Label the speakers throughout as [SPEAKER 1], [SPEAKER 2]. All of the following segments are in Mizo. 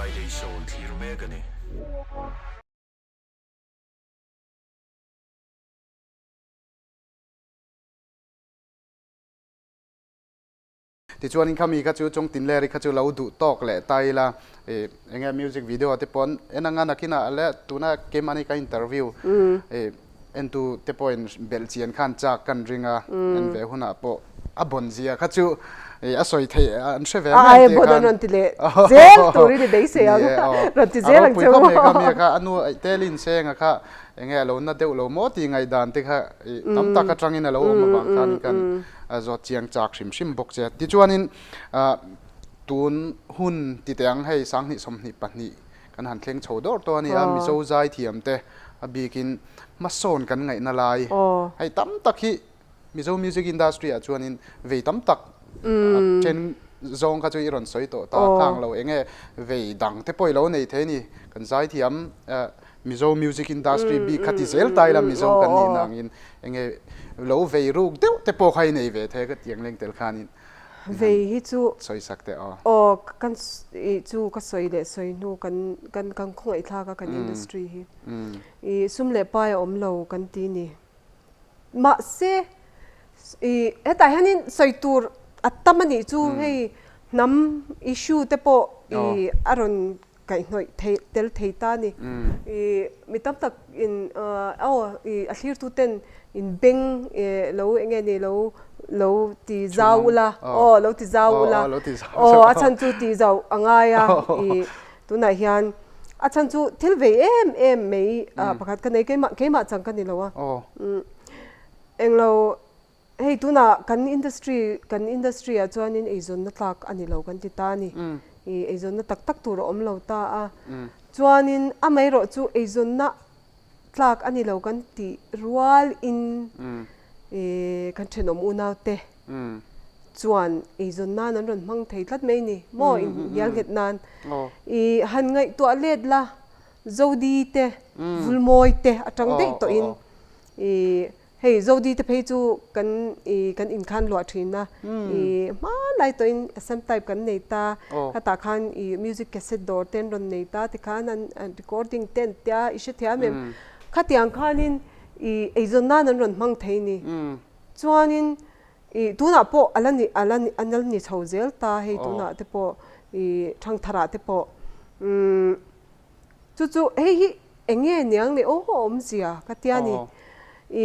[SPEAKER 1] Friday show thlir mek a ni.
[SPEAKER 2] Tichuanin khami kha chu chung tinleri kha chu lo duh tawk leh ta ila ih enge music video te pawn en anga nakinah leh tuna keimahni ka interview ih entu te pawhin belh chian khan chak kan ring a en ve hunah pawh a bawn zia kha chu ih a sawi theih an hre ve mai ang tih khan
[SPEAKER 3] rawn ti leh zel turin i beisei ang rawn ti zel ang che
[SPEAKER 2] u a ropui khawp mai kha mi kha a nu telin senga kha enge a lo na deuh lo maw tih ngaihdan te kha ih tam tak atangin a lo awm avang khan kan a zawt chiang chak hrim hrim bawk che. Tichuanin tun hun ti teh ang hei 20 22 kan han thleng chho dawr tawh a ni a, Mizo zaithiam te a bikin hmasawn kan ngaihna lai hei tam tak hi Mizo music industry ah chuanin vei tam tak a then zawng kha chu i rawn sawi tawh ta khang lo enge vei dang te pawh i lo nei thei a ni kan zaithiam Mizo music industry bik kha ti zel ta ila Mizo kan nihna angin enge lo vei ruk deuh te pawh kha i nei ve thei a ka tiang leng tel khanin
[SPEAKER 3] Vei hi chu
[SPEAKER 2] sawi sak teh aw.
[SPEAKER 3] Aw kan i chu ka sawi leh sawi hnu kan kan kan khawngaih thlak a kan industry hi i sum leh pai a awm lo kan ti ni. Mahse i hetah hianin sawi tur a tam a nih chu hei hnam issue te pawh i a rawn Kaihhnawih thei tel thei ta ni. I mi tam tak in aw i a thlir tu ten in beng lo eng nge ni lo lo ti zau ula aw lo ti zau ula aw a chhan chu ti zau a ngai a i tunah hian a chhan chu thil vei em em mai pakhat ka nei keimah keimah chang ka ni lo a englo Hei tunah kan industry kan industry ah chuanin eizawnna tlak a ni lo kan ti ta a ni. Ih eizawnna tak tak tur a awm lo ta a. Chuanin amaherawh chu eizawnna tlak a ni lo kan tih rualin ih kan thenawm unau te chuan eizawn nan an rawn hmang thei tlat mai ni maw inhnial nghet nan. Ih han ngaihtuah let la Zodi te Vulmawi te atang daih tawhin ih Hei Zodi te phei chu kan i kan inkhan luah thin a, i hmanlai tawhin SM type kan nei ta, khatah khan i music cassette dawr te an rawn nei ta tikhan an recording te an tia i hrethiam em? Khatiang khanin i eizawn nan an rawn hmang thei ni. Chuanin i tunah pawh a la ni a la an la ni chho zel ta hei tunah te pawh i thangtharah te pawh umm. Chu chu hei hi eng nge niang le aw a awmzia ka tia ni.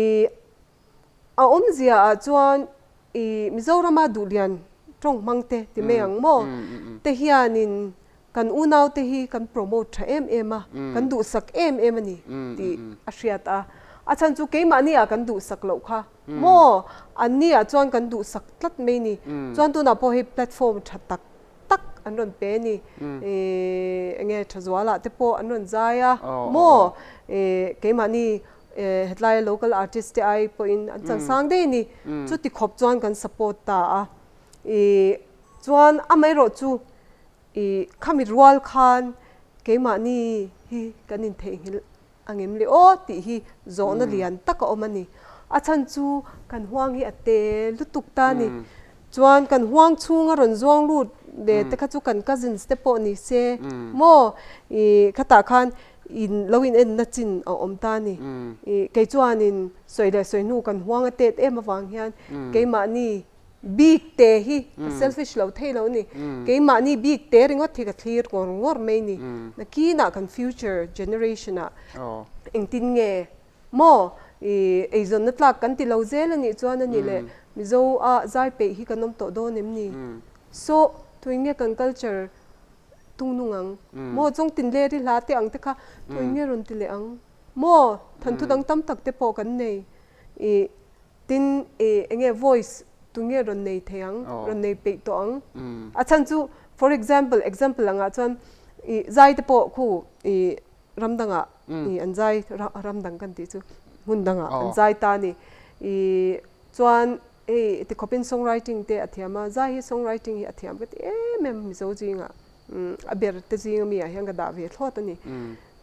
[SPEAKER 3] I a awmzia ah chuan i Mizorama duhlian tawng hmang te ti mai ang maw te hianin kan unau te hi kan promote tha em em a, kan duhsak em em a ni tih a hriat a. A chhan chu keimahni ah kan duhsak loh kha maw anni ah chuan kan duhsak tlat mai ni. Chuan tunah pawh hei platform tha tak tak an rawn pe a ni. Enge Thazuala te pawh an rawn zai a maw? Keimahni hetlaia local artist te ai pawhin an changsang daih a ni. Chuti khawp chuan kan support ta a. Chuan amaherawh chu khami rual khan keimahni hi kan intheihnghilh A ngem le aw tih hi zawhna lian tak a awm a ni. A chhan chu kan huang hi a te lutuk ta a ni. Chuan kan huang chhunga rawn zuang lut ve te kha chu kan cousins te pawh ni se maw ih khatah khan in lo in enna chin a awm ta a ni. Ih kei chuanin sawi leh sawi hnu kan huang a tet em avang hian keimahni Bik te hi ka selfish lo thei lo ni. Keimahni bik te ringawt hi ka thlir ngawr ngawr mai ni. Nakinah kan future generation ah engtin nge maw i eizawnna tlak kan ti lo zel a nih chuan a ni leh Mizo ah zai peih hi kan awm tawh dawn em ni? So tuin nge kan culture tungnung ang? Maw Chawngtinleri hla te ang te kha tuin nge rawn ti leh ang? Maw thanthu dang tam tak te pawh kan nei i Tin, i enge voice tu nge rawn nei thei ang, rawn nei peih tawh ang. A chhan chu for example, example angah chuan i zai te pawh khu i ram dangah i an zai, ram dang kan tih chu hmun dangah an zai ta a ni. I chuan hei ti khawpin songwriting te a thiam a, zai hi songwriting hi a thiam ka ti em em Mizo zingah a ber te zinga mi ah hian ka dah ve thlawt a ni.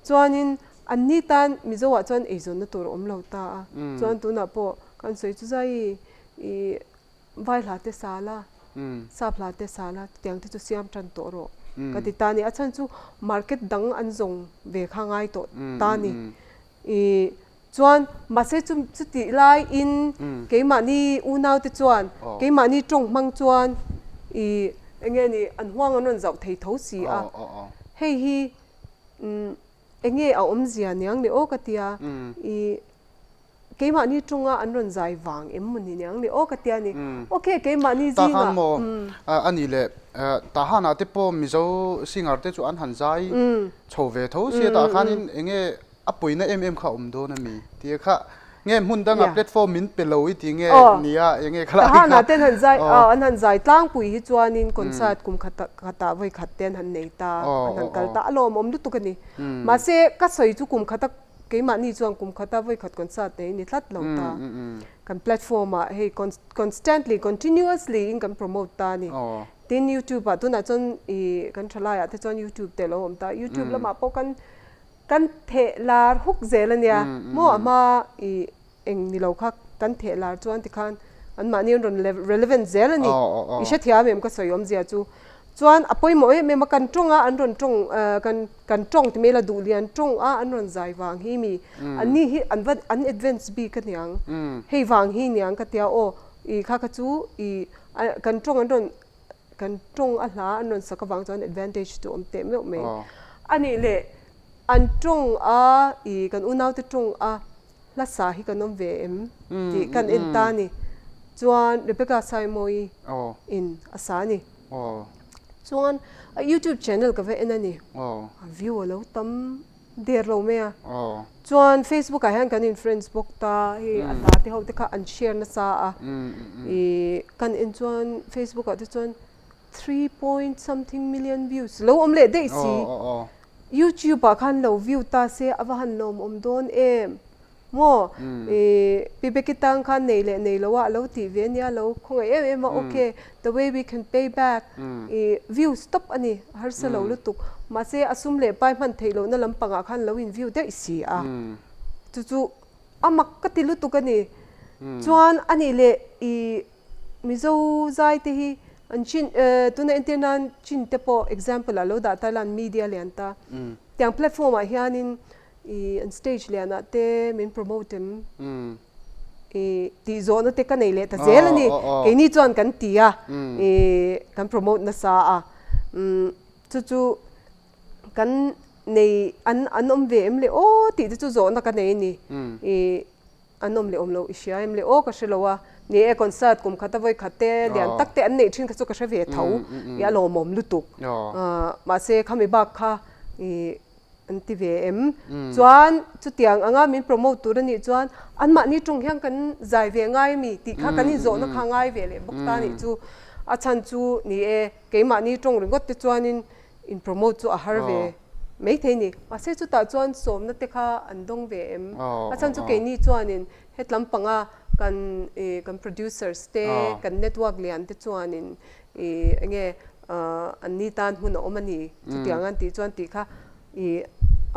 [SPEAKER 3] Chuanin anni tan Mizo ah chuan eizawnna tur a awm lo ta a, chuan tunah pawh kan sawi chu zai i vai hla te sa la, sap hla te sa la, tiang te chu siam tan tawh rawh. ka ti ta a ni. A chhan chu market dang an zawng ve kha ngai tawh ta a ni. Ih chuan mahse chu chutih laiin keimahni unaute chuan keimahni tawng hmang chuan ih eng nge ni an huang an rawn zauh thei tho si a. Hei hi umm eng nge a awmzia niang le aw ka tia ih Keimahni tunga an rawn zai vang em maw ni niang le aw ka tia ni. Ok keimahni
[SPEAKER 2] zingah. Tahan maw a nih le Tahan ah te pawh Mizo singer te chu an han zai chho ve tho sia tah khanin eng nge a pawina em em kha a awm dawn a mi tih kha nge hmun dangah platform min pe lo i tih nge nia eng nge kha lai kha.
[SPEAKER 3] Tahan ah ten han zai an han zai tlangpui hi chuanin concert kum khatah vawi khat te an han nei ta an han kal ta a lawmawm lutuk a ni. Mahse ka sawi chu kum khata Keimahni chuan kum khata vawi khat concert nei ni tlat lo ta. Kan platform ah hei constantly, continuously in kan promote ta a ni. Tin YouTube ah tunah chuan ih kan thalai ah te chuan YouTube te lo awm ta. YouTube lamah pawh kan kan theh lar huk zel a nia. Maw a hma ih eng ni lo kha kan theh lar chuan tikhan anmahni an rawn relevant zel a ni. I hrethiam em ka sawi awmzia chu. Chuan a pawimawh em em a, kan tawng a an rawn tawng kan kan tawng ti mai ila duhlian tawng a an rawn zai vang hi mi an ni hi an va an advance bik a niang hei vang hi niang ka tia aw ih kha kha chu ih kan tawng an rawn kan tawng a hla an rawn sak avang chuan advantage chu awm teh meuh mai a nih leh an tawng a ih kan unaute tawng a hla sa hi kan awm ve em tih kan en ta a ni. Chuan Rebecca Saimawii in a sa a ni. Chuan a YouTube channel ka va en a ni. A view a lo tam der lo mai a. Chuan Facebook ah hian kan in friends bawk ta hei a hla te ho te kha an share nasa a. Ih kan en chuan Facebook ah te chuan 3 point something million views lo awm leh daih si. YouTube ah khan lo view ta se a va han lawmawm dawn em maw ih Pi Becky tang khan nei leh nei lo a lo tih ve ania lo khawngaih em em a ok the way we can pay back ih view stop a ni a harsa lo lutuk mahse a sum leh pai hman theih lohna lampangah khan lo in view daih si a chu chu a mak ka ti lutuk a ni chuan a nih leh ih Mizo zai te hi an chin tuna entir nan chin te pawh example ah lo dah ta ila an media lian ta. Tiang platform ah hianin ih an stage lian ah te min promote em ih tih zawhna te ka nei leh ta zel a ni. Keini chuan kan ti a ih kan promote nasa a chu chu kan nei an an awm ve em le aw tih te chu zawhna ka nei a ni ih. An awm leh awm lo i hria em le aw ka hre lo a, ni e concert kum khat a vawi khat te lian tak te an neih thin kha chu ka hre ve tho i a lawmawm lutuk mahse khami bak kha i an ti ve em chuan chutiang anga min promote tur a nih chuan anmahni tawng hian kan zai ve ngai ami tih kha kan inzawhna kha ngai ve leh bawk ta nih chu a chhan chu ni e keimahni tawng ringawt te chuanin in promote chu a har ve maithei ni. Mahse chutah chuan sawmna te kha an dawng ve em? A chhan chu keini chuanin hetlam panga kan ih kan producers te kan network lian te chuanin ih enge an ni tan hmun a awm a ni chutiang an tih chuan tih kha ih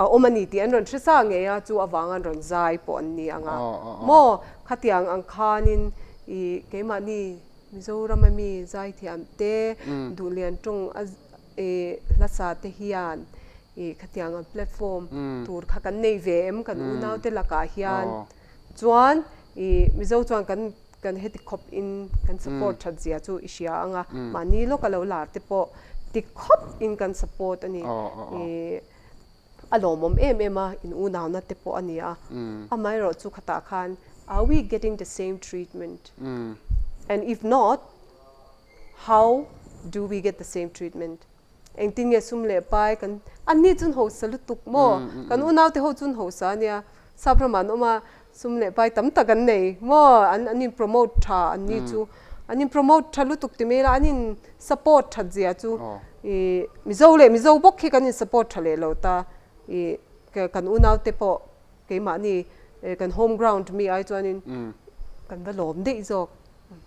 [SPEAKER 3] a awm a ni tih an rawn hre sa ngei a chu avanga an rawn zai pawh an ni ang a maw khatiang ang khanin ih keimahni Mizoram a mi zaithiam te Duhlian tawng a hla sa te hian ih khatiang ang platform tur kha kan nei ve em kan unau te lakah hian chuan ih Mizo chuan kan kan heti khawp in kan support that zia chu i hria ang a mahni lawk a lo lar te pawh ti khawp in kan support a ni ih A lawmawm em em a, in unauna te pawh a ni a. Amaherawh chu khatah khan are we getting the same treatment? And if not, how do we get the same treatment? Engtin nge sum leh pai kan, anni chun hausa lutuk maw? Kan unaute ho chun hausa a nia, sap ramah an awm a, sum leh pai tam tak an nei maw? An an in promote tha anni chu, an in promote tha lutuk ti mai ila, an in support that zia chu ih Mizo leh Mizo bawk hi kan in support tha leh lo ta ih kan unau te pawh keimahni kan home ground mi ai chuanin kan va lawm daih zawk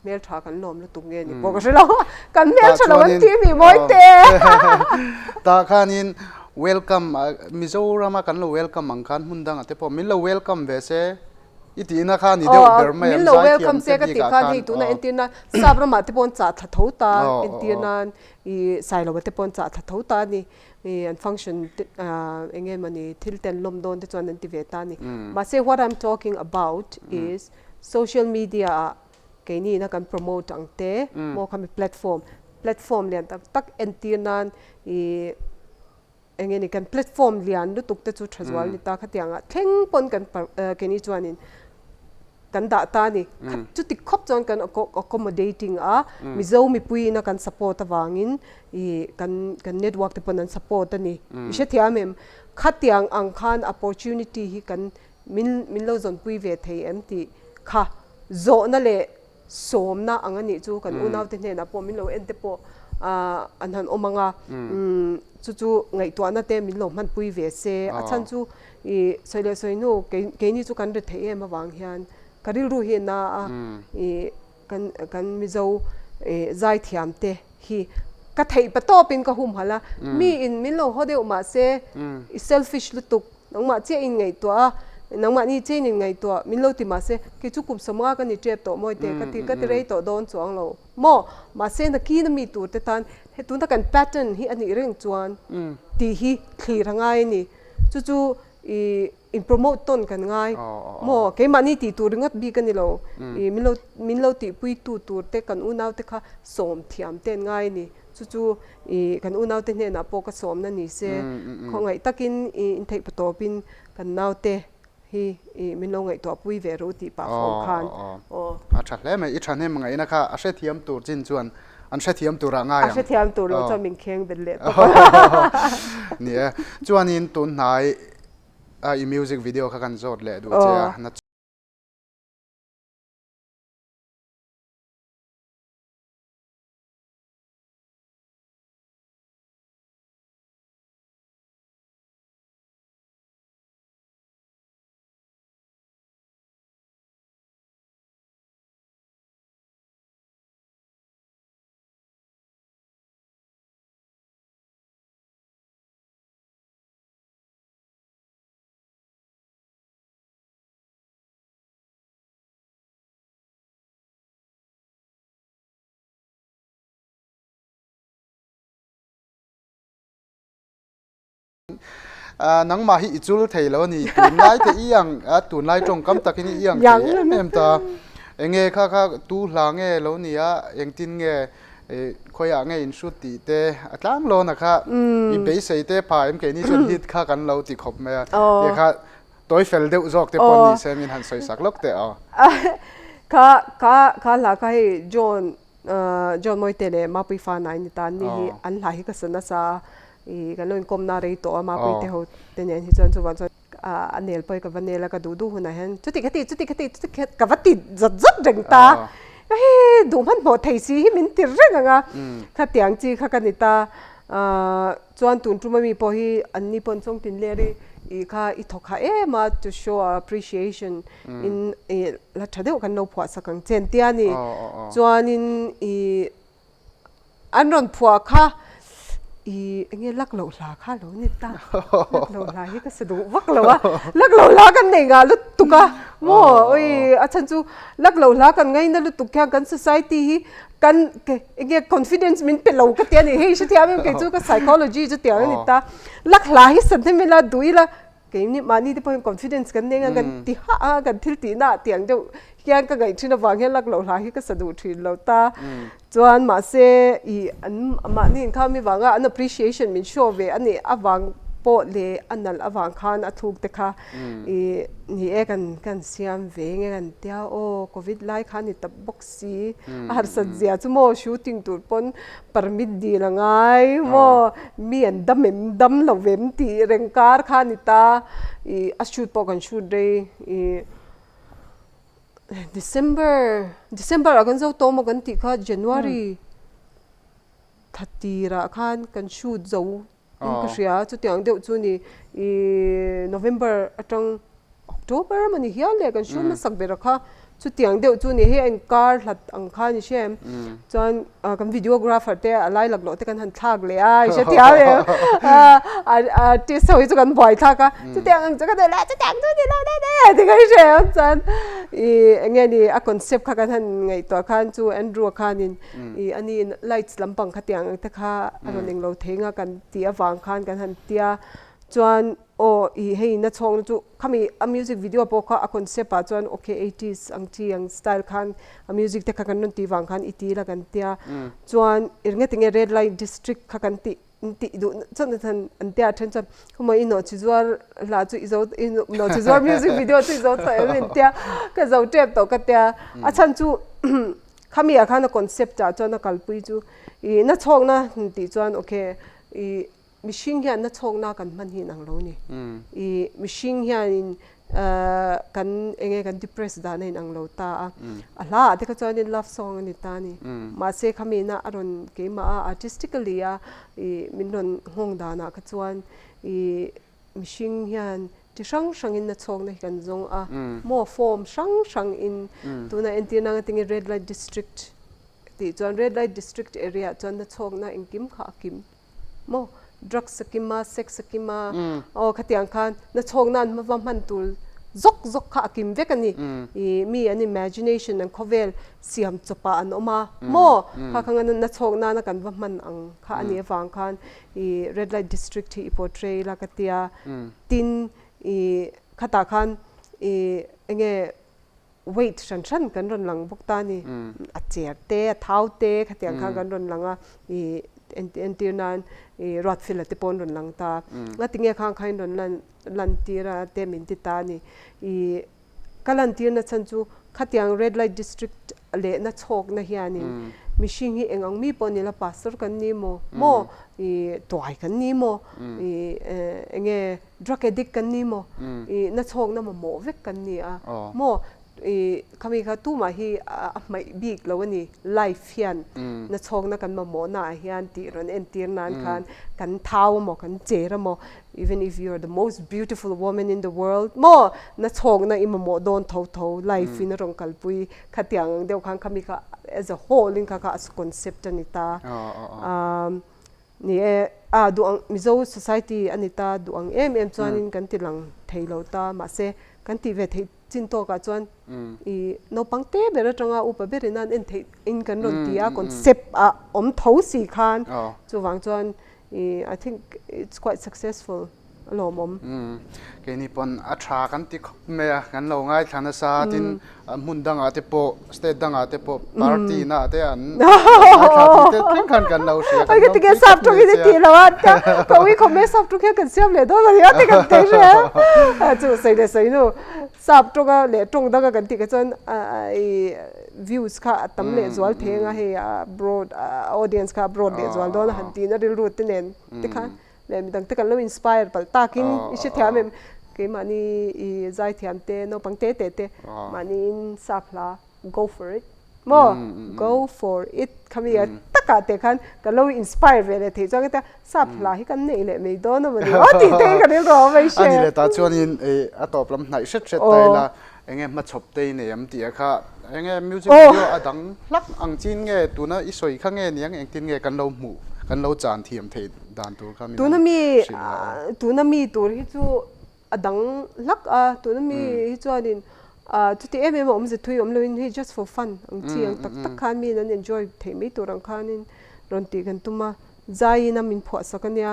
[SPEAKER 3] hmeltha kan lawm lutuk nge ni pawh ka hre lo kan hmeltha lo an ti mi mawi te.
[SPEAKER 2] Tah khanin welcome Mizorama kan lo welcome ang khan hmun dangah te pawh min lo welcome ve se. I tihna kha ni deuh ber mai
[SPEAKER 3] ang zaithiam te bikah khan. Hei tuna entir nan sap ramah te pawh an chah thla tho ta entir nan i Sailova te pawh an chah thla tho ta a ni. I an function te eng nge mawni thil te an lawm dawn te chuan an ti ve ta a ni. Mahse what I'm talking about is social media ah keini ina kan promote ang te maw khami platform platform lian tak tak entir nan i Eng nge ni kan platform lian lutuk te chu tha zual ni ta khatiang ah thleng pawn kan keini chuanin kan dah ta a ni. Khat chuti khawp chuan kan accommodating a, Mizo mipui ina kan support avangin ih kan kan network te pawn an support a ni. I hrethiam em? Khatiang ang khan opportunity hi kan min min lo zawnpui ve thei em tih kha zawhna leh Sawmna ang a nih chu kan unaute hnenah pawh min lo en te pawh an han awm ang a, chu chu ngaihtuahna te min lo hmanpui ve se. A chhan chu i sawi leh sawi hnu keini chu kan ri theih em avang hian ka rilru hi a na a, i kan kan Mizo zaithiam te hi ka theih pa tawpin ka humhalh a, mi in min lo haw deuh mah se i selfish lutuk Nangmah chiah in ngaihtuah a, nangmahni chiah in in ngaihtuah min lo ti mahse, kei chu kum sawmnga ka ni tep tawh mawi te ka ti, ka ti rei tawh dawn chuang lo maw? Mahse nakin a mi tur te tan he tuna kan pattern hi a nih reng chuan tih hi thlir a ngai a ni. Chu chu i in promote tawn kan ngai maw? Keimahni tih tur ringawt bik a ni lo, i min lo min lo tihpui tu tur te kan unau te kha sawm thiam te an ngai a ni. Chu chu i kan unaute hnenah pawh ka sawmna ni se, khawngaih takin i intheih pa tawpin kan naute hi i min lo ngaihtuahpui ve ru tih pah fawm khan aw.
[SPEAKER 2] A tha hle mai, i thahnem ngaihna kha a hrethiam tur chin chuan an hrethiam turah ngai ang.
[SPEAKER 3] A hrethiam tur lo chuan min kheng bet leh tawp a.
[SPEAKER 2] Ni e, chuanin tun hnai a i music video kha kan zawt leh duh che a. Nangmah hi i chul thei lo a ni, tunlai te i ang, tunlai tawngkam takin i ang thei em em ta. Enge kha kha tu hla nge lo ni a, engtin nge khawiah nge in hrut tih te a tlang lawn a kha i beisei te pha em keini chuan hit kha kan lo ti khawp mai a, tih kha Tawi fel deuh zawk te pawh ni se min han sawi sak lawk teh aw.
[SPEAKER 3] Kha kha kha hla kha hei John John Mawite leh Mapui fa nai ni ta an ni hi an hla hi ka sa nasa a i kan lo inkawm na rei tawh a Mapui te ho te nen hi chuan chuvang chuan a nel pawh hi ka va nel a ka duh duh hunah hian chuti kha ti chuti kha ti chuti kha ka va ti zawt zawt reng ta hei duh hmanhmawh thei si hi min ti reng ang a khatiang chi kha ka ni ta. Chuan tun tum ami pawh hi an ni pawn chawng tin ler i i kha i thawk ha em a to show our appreciation in i la tha deuh kan lo phuah sak ang che an tia a ni. Chuanin i an rawn phuah kha i eng nge lak loh hla kha lo ni ta, lak loh hla hi ka sa duh vak lo a, lak loh hla kan nei ngah lutuk a maw ui a chhan chu lak loh hla kan ngaina lutuk khian kan society hi Kan enge confidence min pe lo ka ti a ni hei hrethiam em kei chu ka psychology chu tiang a ni ta lak hla hi san hnem ila duh ila keini mahni te pawhin confidence kan nei ang kan ti hah a kan thil tih na ah tiang deuh hian ka ngaih thin avang hian lak loh hla hi ka sa duh thin lo ta chuan mahse ih an mahni inkham hi vanga an appreciation min show ve a nih avang pawh leh a nalh avang khan a thluk te kha ih ni e kan kan siam ve nge kan tia aw covid lai kha a ni ta bawk si. A harsat zia chu maw shooting tur pawn permit dil a ngai maw mi an dam em dam lo vem tih reng kar kha a ni ta ih a shoot pawh kan shoot rei ih December December ah kan zo tawh maw kan tih kha January thla tirah khan kan shoot zo In ka hria a, chutiang deuh chu ni i November atang October emaw ni hial le kan hriat hmasak ber a kha. Chutiang deuh chu ni hei a inkar hlat ang kha ni hre em? Chuan kan videographer te a lai laklawh te kan han thlak leh a, i hrethiam em? Artist ho hi chu kan buai thlak a, chutiang ang chu ka nei la, chutiang chu ni lo ne ne ti ka hre em? Chuan i eng nge ni a concept kha kan han ngaihtuah khan chu Andrew-a khanin i ani lights lampang khatiang ang te kha a rawn englo thei nga kan tih avang khan kan han tia chuan Aw i hei na chhawngna chu khami a music video pawh kha a concept ah chuan ok eighties ang chi ang style khan a music te kha kan rawn tih vang khan i ti la kan tia chuan i ringe tinge red light district kha kan tih an tih duh chuan chuan an tia then chuan khawmaw i nawhchi zuar hla chu i zo i nawhchi zuar music video chu i zo tawh em in tia ka zo tep tawh ka tia a chhan chu khami ah khan a concept ah chuan a kalpui chu i na chhawkna tih chuan ok i Mihring hian na chhawkna kan hman hi inang lo ni. I mihring hianin kan eng nge kan depress dan a inang lo ta a. A hla ah te kha chuanin love song a ni ta a ni. Mahse khami na a rawn keimah a artistically a i min rawn nghawng danah kha chuan i mihring hian chi hrang hrangin na chhawkna hi kan zawng a. Maw form hrang hrangin tunah entirna anga tinge red light district tih chuan red light district area ah chuan na chhawkna engkim kha a kim. Maw drugs a kim a, sex a kim a, aw khatiang khan na chhawk nan hma va hman tur zawk zawk kha a kim vek a ni. Ih mi an imagination an khawvel siam chawp ah an awm a maw kha kha na chhawk nana kan va hman ang kha a nih avang khan ih red light district hi i portray ila ka tia tin ih khatah khan ih enge weight hran hran kan rawn lang bawk ta a ni. A cher te, a thau te khatiang khan kan rawn lang a, ih entir nan ih Ruatfela te pawh an rawn lang ta. Ngatinge khang kha in rawn lan lan tir a te min ti ta a ni. Ih ka lan tir na chhan chu khatiang red light district leh na chhawk na hianin mihring hi eng ang mi pawh ni la pastor kan ni maw maw ih tuai kan ni maw ih enge Drug addict kan ni maw? I na chhawkna mamawh vek kan ni a maw? I khami kha tumah hi a hmaih bik lo a ni. Life hian na chhawkna kan mamawhna ah hian tih rawn entir nan khan kan thau a maw, kan cher a maw, even if you are the most beautiful woman in the world maw, na chhawkna i mamawh dawn tho tho life in a rawn kalpui khatiang ang deuh khan khami kha as a whole in kha kha a concept a ni ta. Ni e, a duh ang Mizo society a ni ta duh ang em em chuanin kan ti lang thei lo ta, mahse kan tih ve theih chin tawkah chuan i naupang te ber atanga upa berin an en theih in kan rawn ti a, concept ah awm tho si khan chuvang chuan i I think it's quite successful. A lawmawm.
[SPEAKER 2] Keini pawn a tha kan ti khawp mai a, kan lo ngaithla nasa tin hmun dangah te pawh state dangah te pawh party na ah te an ngaithla tih te thleng khan kan lo hria kan
[SPEAKER 3] lo pui khawp mai che a. Ka ui khawp mai sap tawng hian kan siam leh dawn a nia ti kan ti hre a, chu sawi leh sawi nu sap tawnga leh tawng danga kan tih kha chuan i views kha a tam leh zual thei anga hei a broad audience kha a broad leh zual dawn a han tiin a rilru te nen te khan Leh midang te kan lo inspire palh takin i hrethiam em? Keimahni i zaithiam te, naupang te te te mahniin sap hla go for it maw? Go for it khami a takah te khan kan lo inspire ve leh theih chuan ka tia sap hla hi kan neih leh mai dawn a mawni aw tih te hi ka rilru a awm a i hre.
[SPEAKER 2] A ni leh ta chuanin a tawp lam hnaih hret hret ta ila Enge hmachhawp te i nei am tih a kha enge music video a dang hlak ang chin nge tuna i sawi kha nge niang engtin nge kan lo hmuh kan lo chan thiam theih dan tur kha min han hrilh la aw.
[SPEAKER 3] Tuna mi tur hi chu a dang hlak a tuna mi hi chuanin chuti em em a awmze thui awm loin hei just for fun ang chi ang tak tak khan miin an enjoy theih mai tur ang khanin rawn tih kan tum a. Zaiin a min phuah sak a nia.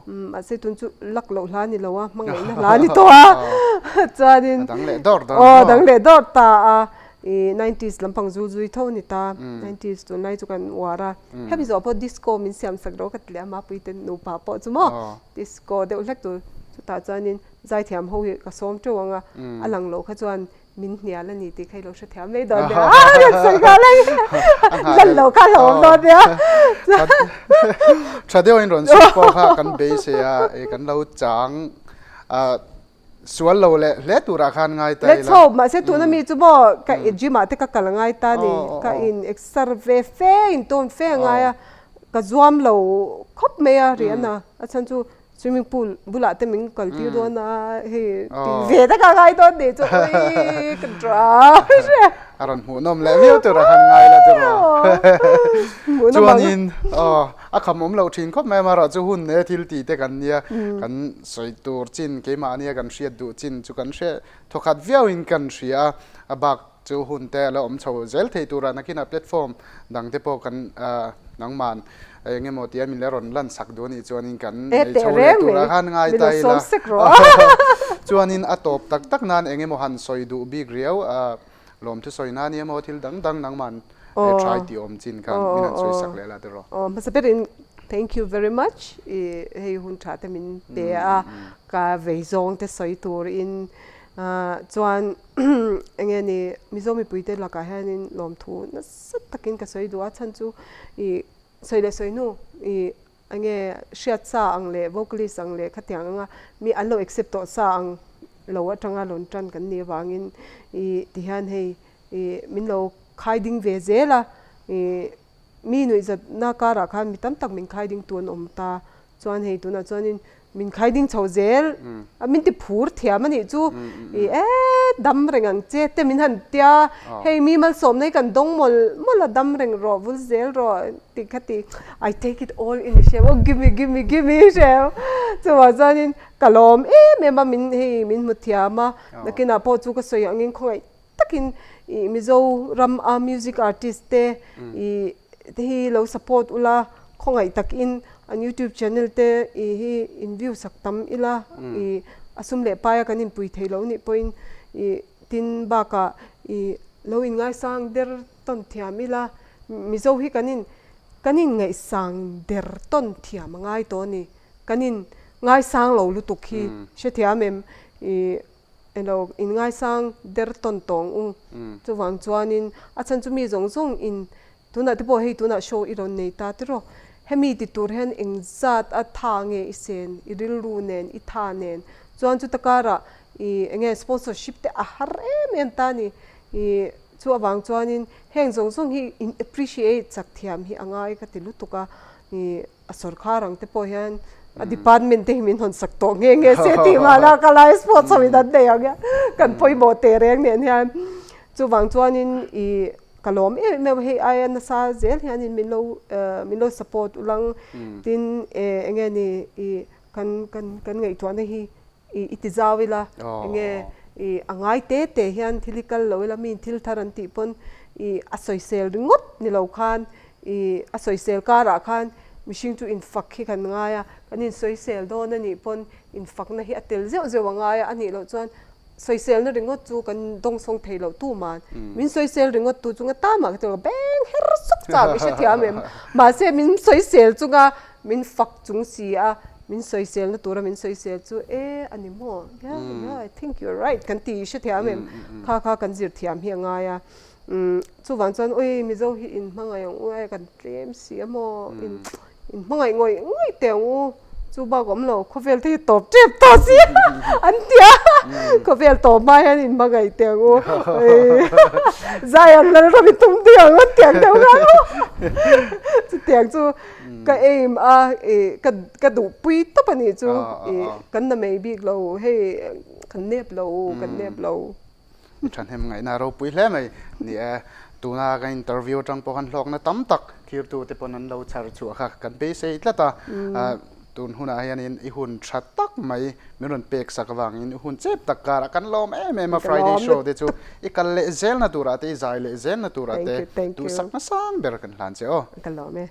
[SPEAKER 3] Mahse tun chu luck loh hla ni lo a, hmangaihna hla ni tawh a. Chuanin
[SPEAKER 2] A dang leh dawr dawn
[SPEAKER 3] aw dang leh dawr ta a. I nineties lampang zul zui tho a ni ta. Nineties tunlai chu kan uar a. Hemi zawh pawh disco min siam sak ro ka ti leh a, Mapuite nupa pawh chu maw disco deuh hlek tur. Chutah chuanin zaithiam ho hi ka sawm teuh ang a, a lang loh kha chuan Min hnial a ni tih kha i lo hre thiam mai dawn nia. A rawn sawi nghal a ni. Lan lo kha a awm dawn nia.
[SPEAKER 2] Tha deuhin rawn sawi pawh kha kan beisei a, kan lo chang sual lo leh hle turah khan ngai ta ila.
[SPEAKER 3] Let's hope, mahse tuna mi chu maw ka gym ah te ka kal a ngai ta ni. Ka in exer ve fe, in tawn fe a ngai a, ka zuam lo khawp mai a rian a, a chhan chu Swimming pool bulah te min kal tir dawn a, hei tih ve tak a ngai dawn nih chu ui ka dry hre.
[SPEAKER 2] A rawn hmuhnawm leh viau tur a han ngai la tiraw. Chuanin aw a kham awm loh thin khawp mai amaherawh chu hun e thil tih te kan nia kan sawi tur chin keimahnia kan hriat duh chin chu kan hre thawkhat viauin kan hria a, a bak chu hun te a la awm chho zel thei tura nakinah platform dang te pawh kan nangman eng emaw tia min la rawn lan sak duh anih chuanin kan nei chho leh tura khan ngai ta ila chuanin a tawp tak tak nan eng emaw han sawi duh bik riau a lawmthu sawi nan emaw thil dang dang nangman try tih awm chin khan min han sawi sak leh la tiraw.
[SPEAKER 3] Aw hmasa berin thank you very much i hei hun tha te min pe a ka vei zawng te sawi turin chuan enge ni Mizo mipuite lakah hianin lawmthu nasa takin ka sawi duh a chhan chu i sawi leh sawi hnu i enge hriat sa ang leh vocalist ang leh khatiang anga mi an lo accept tawh sa ang lo atanga rawn tan kan nih avangin i tihian hei i min lo khai ding ve zel a i mi nuihzatna karah khan mi tam tak min khai ding tu an awm ta Chuan hei tunah chuanin min khai ding chho zel a, min ti phur thiam a nih chu i e dam reng ang che te min han tia, hei mi malsawmna hi kan dawng mawlh mawlh a, dam reng rawh vul zel rawh tih kha ti I take it all in i hriam aw give me give me give me i hriam chuvang chuanin ka lawm em em a min hei min hmu thiam a, nakinah pawh chu ka sawi angin khawngaih takin ih Mizoram a music artist te ih te hi lo support ula khawngaih takin an youtube channel te ih hi in view sak tam ila ih a sum leh paia kan inpui thei lo nih pawhin ih tin bakah ih lo inngaisang der tawn thiam ila Mizo hi kan in kan inngaihsang der tawn thiam a ngai tawh a ni kan in ngaisang lo lutuk hi hrethiam em ih. Elo in ngaisang der tawn tawng u. Chuvang chuanin a chhan chu mi zawng zawng in tunah te pawh hei tunah show i rawn nei ta tiraw. Hemi ti tur hian eng zat a tha nge i sen, i rilru nen, i tha nen. Chuan chuta karah i enge sponsorship te a har em em ta ni. I chu avang chuanin heng zawng zawng hi in appreciate chak thiam hi a ngai ka ti lutuk a. I a sawrkhar ang te pawh hian a department te hi min hawn sak tawh nghe nghe se tih mahla ka lai sports ho in an nei ang hian kan pawimawh teh reng nen hian chuvang chuanin ih ka lawm em em a hei aia nasa zel hianin min lo min lo support ulang tin eh enge ni ih kan kan kan ngaihtuahna hi I i ti zau ila, enge i a ngai te te hian thil hi kal lo ila, miin thil thar an tih pawn i a sawisel ringawt ni lo khan i a sawisel karah khan mihring chu infak hi kan ngai a, kan insawisel dawn a nih pawn infakna hi a tel zeuh zeuh a ngai a, a nih loh chuan sawiselna ringawt chu kan dawngsawng thei loh tu man min sawisel ringawt tu chunga tamah ka ti lo beng her suk chak i hrethiam em mahse min sawisel chunga Min fak chung si a, min sawiselna tura min sawisel chu e a ni maw? Yeah, yeah, I think you're right kan ti hrethiam em? Kha kha kan zir thiam hi a ngai a. Chuvang chuan ui Mizo hi in hmangaih ang u e, kan tlem si a maw? In in hmangaih ngawih ngawih teh ang u. Chu bak awm lo, khawvel te hi tawp tep tawh si a an ti a. Khawvel tawp hma hian in hmangaih teh ang u. Zai an Lalram i tum ding ang an ti ang deuh kha. Chutiang chu Ka aim a i ka ka duhpui tawp a nih chu i kan na mai bik lo hei kan nep lo kan nep lo.
[SPEAKER 2] I thahnem ngaihna ropui hle mai ni e. Tuna kan interview atang pawh khan hlawkna tam tak thirtu te pawn an lo chhar chhuah kha kan beisei tlat a. Tun hunah hianin i hun tha tak mai min rawn pek sak avangin i hun chep tak karah kan lawm em em a Friday show te chu i kal leh zelna turah te i zai leh zelna turah te duhsak hmasang ber kan hlan che aw.
[SPEAKER 3] Ka lawm e.